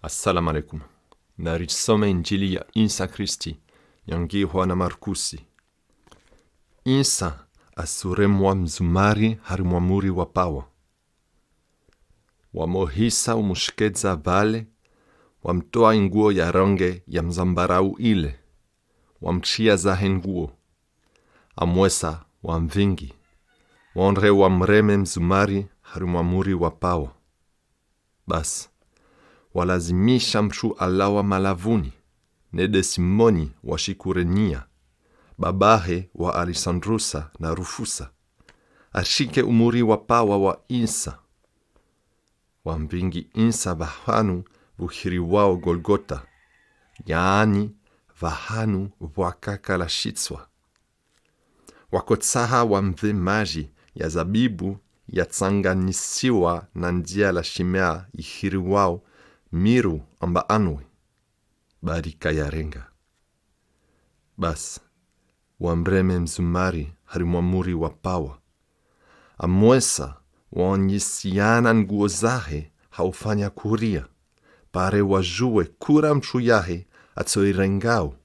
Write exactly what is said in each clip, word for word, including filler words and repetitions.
Assalamu alaikum. Narisome Injili ya Insa Kristi, yangihwa na Markusi. Insa asuremwa mzumari harimwa muri wa pawa. Wamohisa umushikedza vale, wamtoa inguo ya rangi ya mzambarau ile, wamtria zahe nguo. Amwesa wamvingi, wandre wamreme mzumari harimwa muri wa pawa. Basi, walazimisha mutru alawa malavuni, nede Simoni wa Shikurenia, babahe wa Alisandrusa na Rufusa, ashike umuri wa pawa wa Insa. Wamvingi Insa vahanu vuhiriwao Golgota, yaani vahanu vwakaka lashitswa. Wakotsaha wamve maji ya zabibu yatsanganisiwa na ndzia la shimea ihiriwao miru amba anwe. Badi kayarenga. Basi, wamreme mzumari harimwa muri wa pawa. Amwesa wanyisiana nguo zahe ha ufanya kuria, pare wajuwe kura mutru yahe atsoirengao.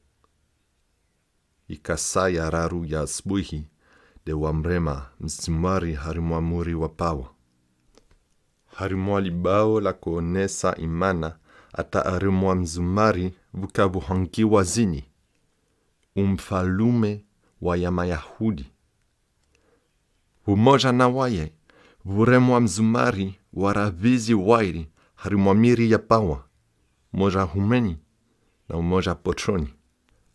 Ika saa ya raru ya asubuhi, de wamrema mzumari harimwa muri wa pawa. Harimwa libao la kuonesa imana ata aremwa mzumari vuka vuhangiwa zini: Umfalume wa ya Mayahudi. Vumoja na waye, vuremwa mzumari waravizi waili harimwa miri ya pawa, umoja humeni na umoja potroni.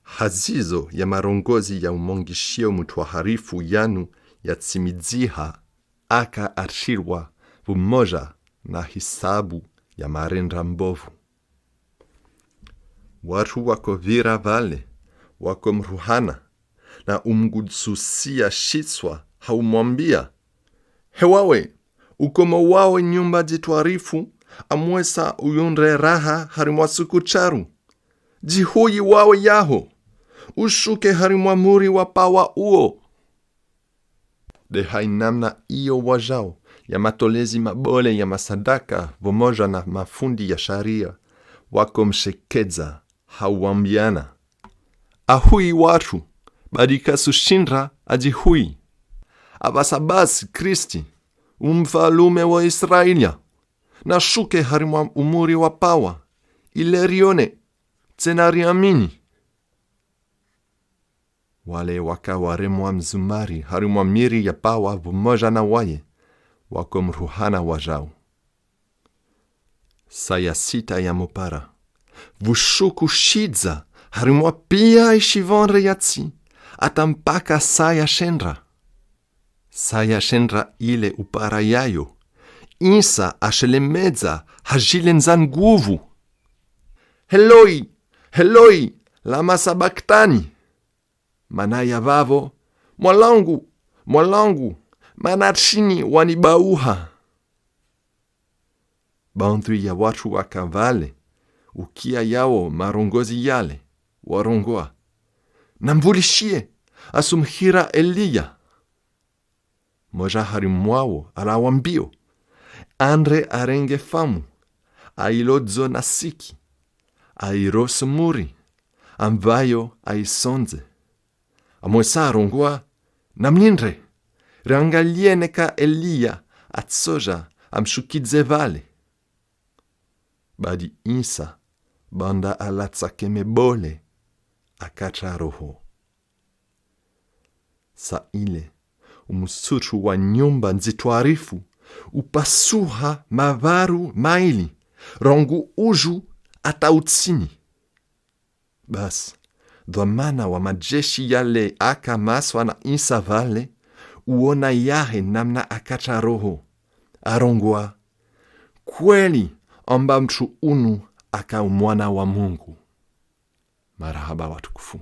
Hazizo ya marongozi ya umongishio mutwaharifu yanu yatsimidziha, aka atirwa vumoja na hisabu ya marendra mbovu. Watru wakovira vale, wakomruhana, na umugutsusia shitswa ha umwambia: He wawe, ukomowao nyumba dzitwarifu, amwesa uyundre raha harimwa suku traru. Dzihuyi wawe yaho, ushuke harimwa muri wa pawa uo. De ha inamna iyo wajao ya matolezi mabole ya masadaka vumoja na mafundi ya sharia wakomshekedza ha uwambiana: Ahuyi watru, badi kasushindra adzihuyi. Apvasa basi Kristi, umfalume wa Israelia, nashuke harimwa umuri wa pawa, ile rione, tsena riamini. Wale waka waremwa mzumari harimwa miri ya pawa vumoja na waye, wakomruhana wajao. Saa ya sita yamupara, vushuku shidza harimwa piya ishivandre yatsi, ata mpaka saa ya shendra. Saa ya shendra ile upara yayo, Insa ashelemedza ha jile nza nguvu: Heloi, Heloi, lama sabaktani? Mana ya vavo: Mwanangu, mwanangu, mana trini wanibauha? Bandru ya watru waka vale, ukia yawo marongozi yale, warongoa: Namvulishiye, asumuhira Eliya. Moja harimwawo alawa mbio, andre arenge famu, ayilodzo na siki, ayirose muri, amvayo ayisondze. Amwesa arongoa: Namulindre, riangaliye neka Eliya atsoja amushukidze vale. Badi Insa, banda alatsa keme bole, akatra roho. Saa ile, umusutru wa nyumba ndzitwarifu upasuha mavaru mayili, rangu uju ata utsini. Basi, dhwamana wa majeshi yale aka maswa na Insa vale, uona yahe namna akatra roho, arongoa: Kweli amba mutru unu aka umwana wa Mungu. Marahaba watukufu.